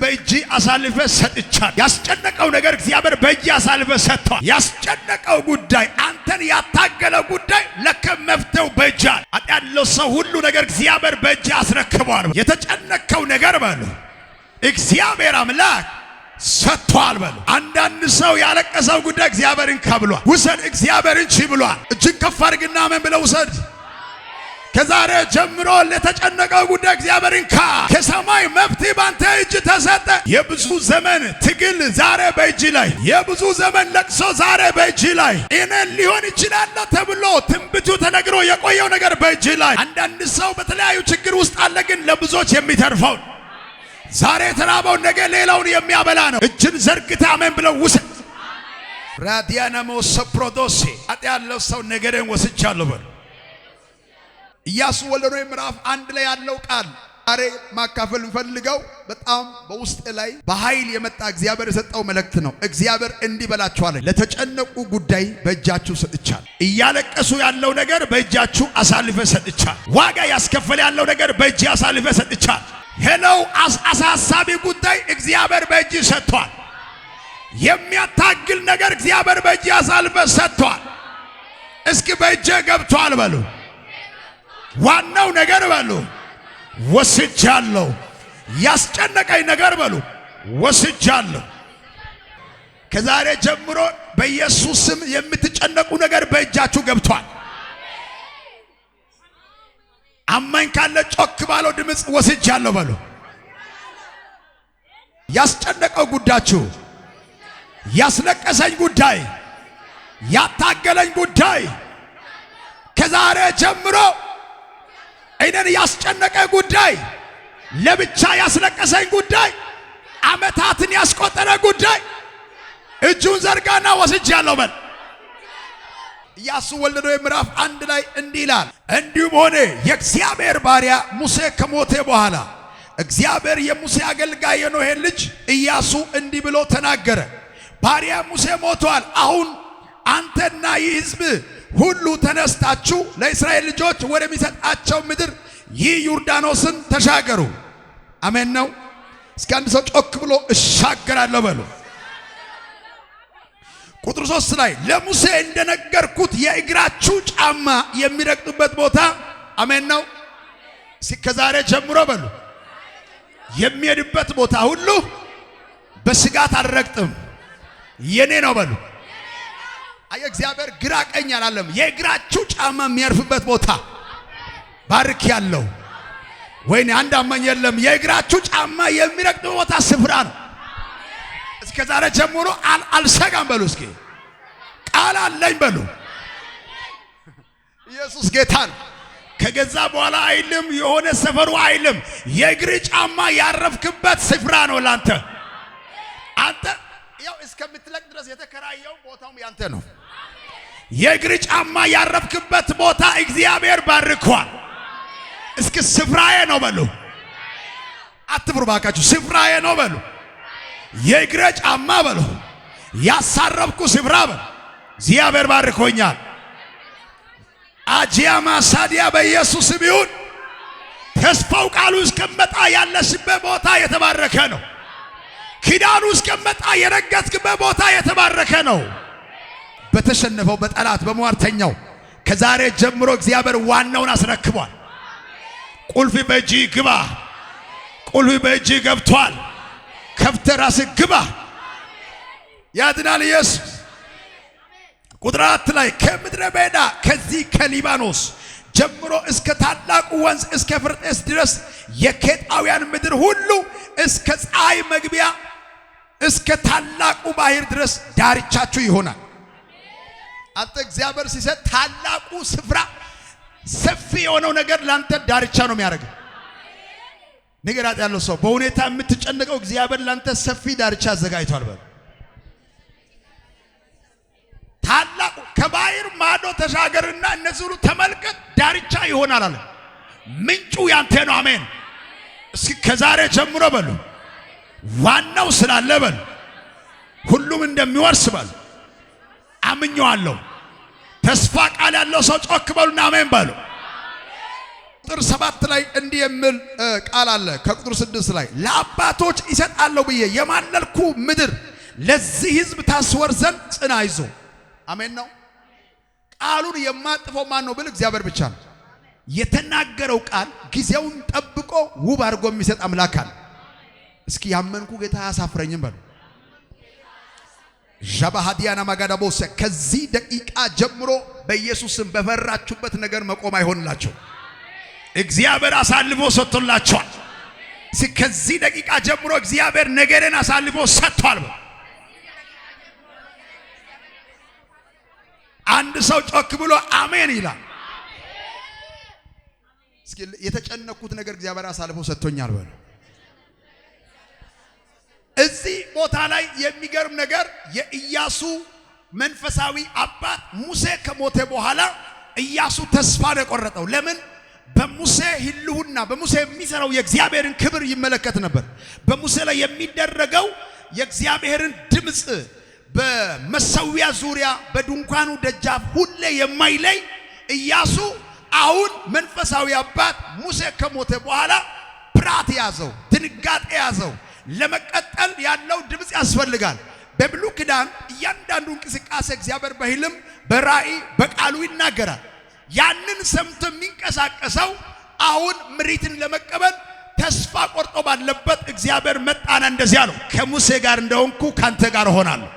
በእጅ አሳልፈ ሰጥቻል። ያስጨነቀው ነገር እግዚአብሔር በእጅ አሳልፈ ሰጥቷል። ያስጨነቀው ጉዳይ፣ አንተን ያታገለው ጉዳይ ለከ መፍትሄው በእጅ አለ። ያለው ሰው ሁሉ ነገር እግዚአብሔር በእጅ አስረክቧል። የተጨነቀው ነገር በሉ እግዚአብሔር አምላክ ሰጥቷል በሉ። አንዳንድ ሰው ያለቀሰው ጉዳይ እግዚአብሔርን ከብሏል። ውሰድ፣ እግዚአብሔርን ቺ ብሏል። እጅን ከፍ አድርግና አሜን ብለው ውሰድ። ከዛሬ ጀምሮ ለተጨነቀው ጉዳይ እግዚአብሔርን ካ ከሰማይ መፍትሄ ባንተ እጅ ተሰጠ። የብዙ ዘመን ትግል ዛሬ በእጅ ላይ፣ የብዙ ዘመን ለቅሶ ዛሬ በእጅ ላይ፣ እኔ ሊሆን ይችላል ተብሎ ትንቢቱ ተነግሮ የቆየው ነገር በእጅ ላይ። አንዳንድ ሰው በተለያዩ ችግር ውስጥ አለ፣ ግን ለብዙዎች የሚተርፈው ዛሬ የተራበው ነገ ሌላውን የሚያበላ ነው። እጅን ዘርግታ አሜን ብለው ውሰድ። ራዲያናሞ ሰፕሮዶሴ አጥ ያለው ሰው ነገሬን ወስጃለሁ በል። ኢያሱ ወልደ ነዌ ምዕራፍ 1 ላይ ያለው ቃል ዛሬ ማካፈል እንፈልገው በጣም በውስጥ ላይ በኃይል የመጣ እግዚአብሔር የሰጠው መልእክት ነው። እግዚአብሔር እንዲህ በላችኋል፣ ለተጨነቁ ጉዳይ በእጃችሁ ሰጥቻለሁ። እያለቀሱ ያለው ነገር በእጃችሁ አሳልፈ ሰጥቻለሁ። ዋጋ ያስከፈለ ያለው ነገር በእጅ አሳልፈ ሰጥቻለሁ። Hello አሳሳቢ ጉዳይ እግዚአብሔር በእጅ ሰጥቷል። የሚያታግል ነገር እግዚአብሔር በእጅ አሳልፈ ሰጥቷል። እስኪ በእጄ ገብቷል በሉ። ዋናው ነገር በሉ ወስጃለሁ። ያስጨነቀኝ ነገር በሉ ወስጃለሁ። ከዛሬ ጀምሮ በኢየሱስ ስም የምትጨነቁ ነገር በእጃችሁ ገብቷል። አማኝ ካለ ጮክ ባለው ድምፅ ወስጃለሁ በሉ። ያስጨነቀው ጉዳችሁ፣ ያስለቀሰኝ ጉዳይ፣ ያታገለኝ ጉዳይ ከዛሬ ጀምሮ እኔን ያስጨነቀ ጉዳይ፣ ለብቻ ያስለቀሰኝ ጉዳይ፣ ዓመታትን ያስቆጠረ ጉዳይ እጁን ዘርጋና ወስጃለሁ በል። ኢያሱ ወልደ ነዌ ምዕራፍ 1 ላይ እንዲህ ይላል፣ እንዲሁም ሆነ የእግዚአብሔር ባሪያ ሙሴ ከሞተ በኋላ እግዚአብሔር የሙሴ አገልጋይ የኖሄን ልጅ ኢያሱ እንዲህ ብሎ ተናገረ። ባሪያ ሙሴ ሞቷል። አሁን አንተና ይህ ሕዝብ ሁሉ ተነስታችሁ ለእስራኤል ልጆች ወደሚሰጣቸው ምድር ይህ ዮርዳኖስን ተሻገሩ። አሜን ነው። እስኪ አንድ ሰው ጮክ ብሎ እሻገራለሁ በሉ። ቁጥር 3 ላይ ለሙሴ እንደነገርኩት የእግራችሁ ጫማ የሚረግጡበት ቦታ አሜን ነው። እስኪ ከዛሬ ጀምሮ በሉ የሚሄድበት ቦታ ሁሉ በስጋት አልረግጥም፣ የኔ ነው በሉ። አየ እግዚአብሔር ግራ ቀኝ አላለም። የእግራችሁ ጫማ የሚያርፍበት ቦታ ባርክ ያለው ወይኔ አንድ አማኝ የለም። የእግራችሁ ጫማ የሚረግጥበት ቦታ ስፍራ ነው። እስከ ዛሬ ጀምሮ አልሰጋም በሉ። እስኪ ቃል አለኝ በሉ። ኢየሱስ ጌታ ነው። ከገዛ በኋላ አይልም፣ የሆነ ሰፈሩ አይልም። የእግር ጫማ ያረፍክበት ስፍራ ነው ላንተ። አንተ ያው እስከምትለቅ ድረስ የተከራየው ቦታውም ያንተ ነው። የእግር ጫማ ያረፍክበት ቦታ እግዚአብሔር ባርኳል። እስኪ ስፍራዬ ነው በሉ። አትፍሩ ባካችሁ፣ ስፍራዬ ነው በሉ። የእግሬ ጫማ በሉ ያሳረፍኩ ስፍራ በሉ። እግዚአብሔር ባርኮኛል። አጂያማ ሳዲያ በኢየሱስ ስም ይሁን። ተስፋው ቃሉ እስከመጣ ያለሽበት ቦታ የተባረከ ነው። ኪዳኑ እስከመጣ የረገጥክበት ቦታ የተባረከ ነው። በተሸነፈው በጠላት በሟርተኛው ከዛሬ ጀምሮ እግዚአብሔር ዋናውን አስረክቧል። ቁልፍ በእጅ ግባ። ቁልፍ በእጅ ገብቷል። ከፍተህ ራስህ ግባ። ያድናል ኢየሱስ። ቁጥር 4 ላይ ከምድረ በዳ ከዚህ ከሊባኖስ ጀምሮ እስከ ታላቁ ወንዝ እስከ ፍርጤስ ድረስ የኬጣውያን ምድር ሁሉ እስከ ፀሐይ መግቢያ እስከ ታላቁ ባህር ድረስ ዳርቻችሁ ይሆናል። አንተ እግዚአብሔር ሲሰጥ ታላቁ ስፍራ ሰፊ የሆነው ነገር ላንተ ዳርቻ ነው የሚያደርገው። ንገራት ያለው ሰው በሁኔታ የምትጨነቀው እግዚአብሔር ላንተ ሰፊ ዳርቻ አዘጋጅቷል በል። ታላቁ ከባህር ማዶ ተሻገርና እነዚህ ሁሉ ተመልከት ዳርቻ ይሆናል አለ። ምንጩ ያንተ ነው። አሜን። እስኪ ከዛሬ ጀምሮ በሉ ዋናው ስላለ በሉ ሁሉም እንደሚወርስ በሉ አምኜዋለሁ። ተስፋ ቃል ያለው ሰው ጮክ በሉና አሜን በሉ። ቁጥር 7 ላይ እንዲህ የሚል ቃል አለ። ከቁጥር 6 ላይ ለአባቶች ይሰጣለሁ ብዬ የማለልኩ ምድር ለዚህ ሕዝብ ታስወር ዘንድ ጽና ይዞ። አሜን ነው። ቃሉን የማጥፈው ማን ነው ብል እግዚአብሔር ብቻ ነው። የተናገረው ቃል ጊዜውን ጠብቆ ውብ አድርጎ የሚሰጥ አምላክ አለ። እስኪ ያመንኩ ጌታ አያሳፍረኝም በሉ። ዣባሃዲያና ማጋዳቦስ ከዚህ ደቂቃ ጀምሮ በኢየሱስም በፈራችሁበት ነገር መቆም አይሆንላችሁ። እግዚአብሔር አሳልፎ ሰጥቶላችኋል። ከዚህ ደቂቃ ጀምሮ እግዚአብሔር ነገርን አሳልፎ ሰጥቷል። አንድ ሰው ጮክ ብሎ አሜን ይላል። እስኪ የተጨነኩት ነገር እግዚአብሔር አሳልፎ ሰጥቶኛል በሉ። እዚህ ቦታ ላይ የሚገርም ነገር የኢያሱ መንፈሳዊ አባት ሙሴ ከሞተ በኋላ ኢያሱ ተስፋ ነው የቆረጠው። ለምን? በሙሴ ህልውና በሙሴ የሚሰራው የእግዚአብሔርን ክብር ይመለከት ነበር። በሙሴ ላይ የሚደረገው የእግዚአብሔርን ድምፅ በመሰዊያ ዙሪያ በድንኳኑ ደጃፍ ሁሌ የማይለይ ኢያሱ አሁን መንፈሳዊ አባት ሙሴ ከሞተ በኋላ ፍርሃት ያዘው፣ ድንጋጤ ያዘው። ለመቀጠል ያለው ድምፅ ያስፈልጋል። በብሉይ ኪዳን እያንዳንዱ እንቅስቃሴ እግዚአብሔር በህልም በራእይ በቃሉ ይናገራል። ያንን ሰምቶ የሚንቀሳቀሰው አሁን ምሪትን ለመቀበል ተስፋ ቆርጦ ባለበት እግዚአብሔር መጣና እንደዚህ አለው፣ ከሙሴ ጋር እንደሆንኩ ካንተ ጋር እሆናለሁ።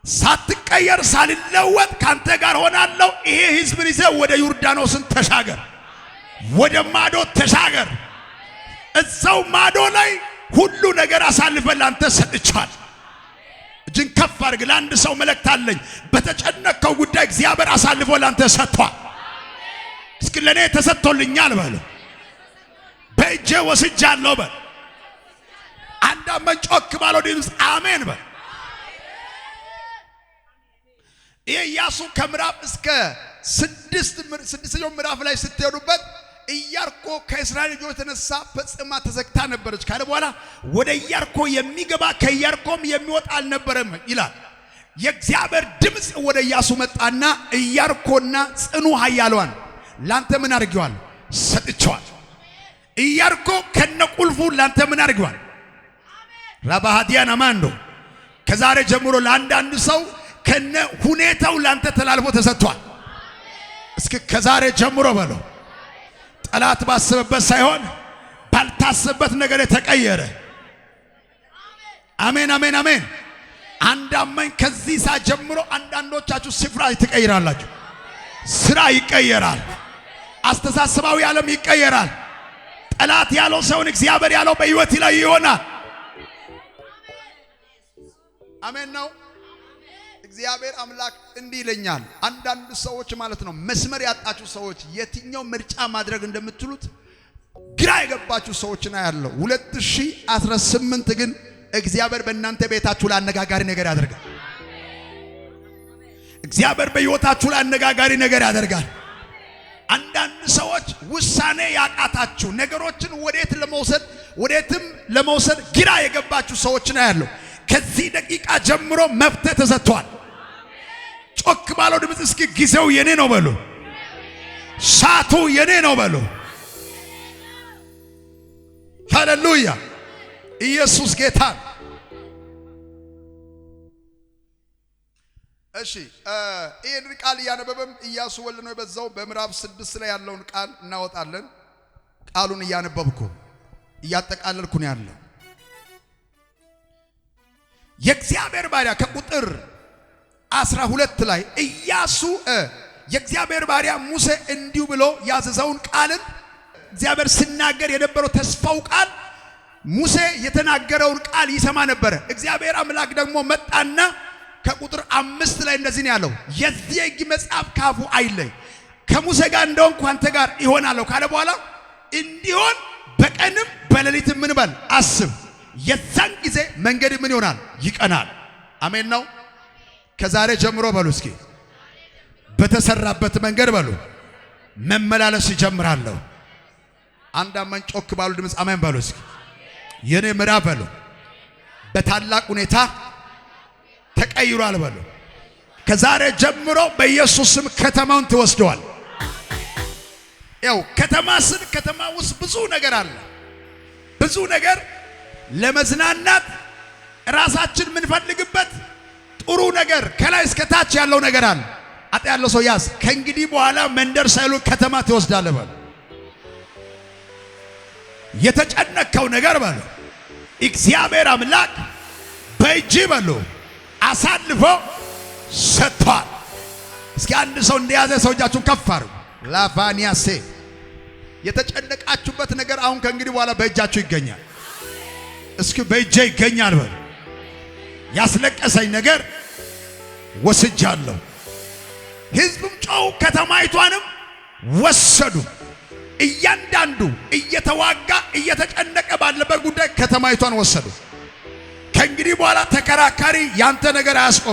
ሳትቀየር ሳልለወጥ ካንተ ጋር ሆናለሁ። ይሄ ህዝብን ይዘህ ወደ ዮርዳኖስን ተሻገር፣ ወደ ማዶ ተሻገር። እዛው ማዶ ላይ ሁሉ ነገር አሳልፈ ላንተ ሰጥቻለሁ። እጅን ከፍ አድርግ። ለአንድ ሰው መልእክት አለኝ። በተጨነቅከው ጉዳይ እግዚአብሔር አሳልፎ ላንተ ሰጥቷል። እስኪ ለኔ ተሰጥቶልኛል በል፣ በእጄ ወስጃለሁ በል። አንድ አመን ጮክ ባለው ድምፅ አሜን በል። ይሄ ኢያሱ ከምዕራፍ እስከ ስድስተኛው ምዕራፍ ላይ ስትሄዱበት ኢያሪኮ ከእስራኤል ልጆች የተነሳ ፈጽማ ተዘግታ ነበረች ካለ በኋላ ወደ ኢያሪኮ የሚገባ ከኢያሪኮም የሚወጣ አልነበረም ይላል። የእግዚአብሔር ድምፅ ወደ ኢያሱ መጣና ኢያሪኮና ጽኑ ኃያሏን ላንተ ምን አድርጌዋል? ሰጥቼዋል። ኢያሪኮ ከነቁልፉ ላንተ ምን አድርጌዋል? ራባሃዲያን አማንዶ ከዛሬ ጀምሮ ለአንዳንድ ሰው ከነ ሁኔታው ላንተ ተላልፎ ተሰጥቷል። እስኪ ከዛሬ ጀምሮ በለው ጠላት ባሰበበት ሳይሆን ባልታሰበበት ነገር የተቀየረ። አሜን አሜን አሜን። አንድ አማኝ ከዚህ ሰዓት ጀምሮ አንዳንዶቻችሁ ስፍራ ትቀይራላችሁ። ስራ ይቀየራል። አስተሳሰባዊ ዓለም ይቀየራል። ጠላት ያለው ሰውን እግዚአብሔር ያለው በሕይወት ላይ ይሆናል። አሜን ነው። እግዚአብሔር አምላክ እንዲህ ይለኛል። አንዳንድ ሰዎች ማለት ነው መስመር ያጣችሁ ሰዎች የትኛው ምርጫ ማድረግ እንደምትሉት ግራ የገባችሁ ሰዎች ነው ያለው። 2018 ግን እግዚአብሔር በእናንተ ቤታችሁ ላይ አነጋጋሪ ነገር ያደርጋል። እግዚአብሔር በሕይወታችሁ ላይ አነጋጋሪ ነገር ያደርጋል። አንዳንድ ሰዎች ውሳኔ ያቃታችሁ ነገሮችን ወዴት ለመውሰድ ወዴትም ለመውሰድ ግራ የገባችሁ ሰዎች ነው ያለው። ከዚህ ደቂቃ ጀምሮ መፍትሄ ተሰጥቷል። ጮክ ባለው ድምፅ እስኪ ጊዜው የኔ ነው በሉ፣ ሰዓቱ የኔ ነው በሉ። ሃሌሉያ! ኢየሱስ ጌታ። እሺ ይህንን ቃል እያነበበም ኢያሱ ወልደ ነዌ በዛው በምዕራፍ 6 ላይ ያለውን ቃል እናወጣለን። ቃሉን እያነበብኩ እያጠቃለልኩ ነው ያለው። የእግዚአብሔር ባሪያ ከቁጥር 12 ላይ ኢያሱ የእግዚአብሔር ባሪያ ሙሴ እንዲሁ ብሎ ያዘዘውን ቃልን እግዚአብሔር ሲናገር የነበረው ተስፋው ቃል ሙሴ የተናገረውን ቃል ይሰማ ነበረ። እግዚአብሔር አምላክ ደግሞ መጣና ከቁጥር 5 ላይ እንደዚህ ነው ያለው፣ የዚህ ሕግ መጽሐፍ ካፉ አይለይ፣ ከሙሴ ጋር እንደሆንኩ አንተ ጋር ይሆናለሁ ካለ በኋላ እንዲሆን በቀንም በሌሊትም ምን በል አስብ፣ የዛን ጊዜ መንገድ ምን ይሆናል? ይቀናል። አሜን ነው። ከዛሬ ጀምሮ በሉ እስኪ በተሰራበት መንገድ በሉ መመላለስ ይጀምራለሁ። አንድ አማኝ ጮክ ባሉ ድምፅ አሜን በሉ እስኪ። የኔ ምዕራፍ በሉ በታላቅ ሁኔታ ተቀይሯል በሉ። ከዛሬ ጀምሮ በኢየሱስ ስም ከተማውን ትወስደዋል። ያው ከተማ ስል ከተማ ውስጥ ብዙ ነገር አለ። ብዙ ነገር ለመዝናናት ራሳችን የምንፈልግበት ጥሩ ነገር ከላይ እስከ ታች ያለው ነገር አለ። አጥ ያለው ሰው ያዝ። ከእንግዲህ በኋላ መንደር ሳይሉ ከተማ ትወስዳለህ በል። የተጨነከው ነገር በሉ እግዚአብሔር አምላክ በእጅ በሉ አሳልፎ ሰጥቷል። እስኪ አንድ ሰው እንደያዘ ሰው እጃችሁን ከፍ አድርጉ። ላቫኒያሴ የተጨነቃችሁበት ነገር አሁን ከእንግዲህ በኋላ በእጃችሁ ይገኛል። እስኪ በእጄ ይገኛል በሉ። ያስለቀሰኝ ነገር ወስጃለሁ። ሕዝቡም ጮው፣ ከተማይቷንም ወሰዱ። እያንዳንዱ እየተዋጋ እየተጨነቀ ባለበት ጉዳይ ከተማይቷን ወሰዱ። ከእንግዲህ በኋላ ተከራካሪ ያንተ ነገር አያስቆም።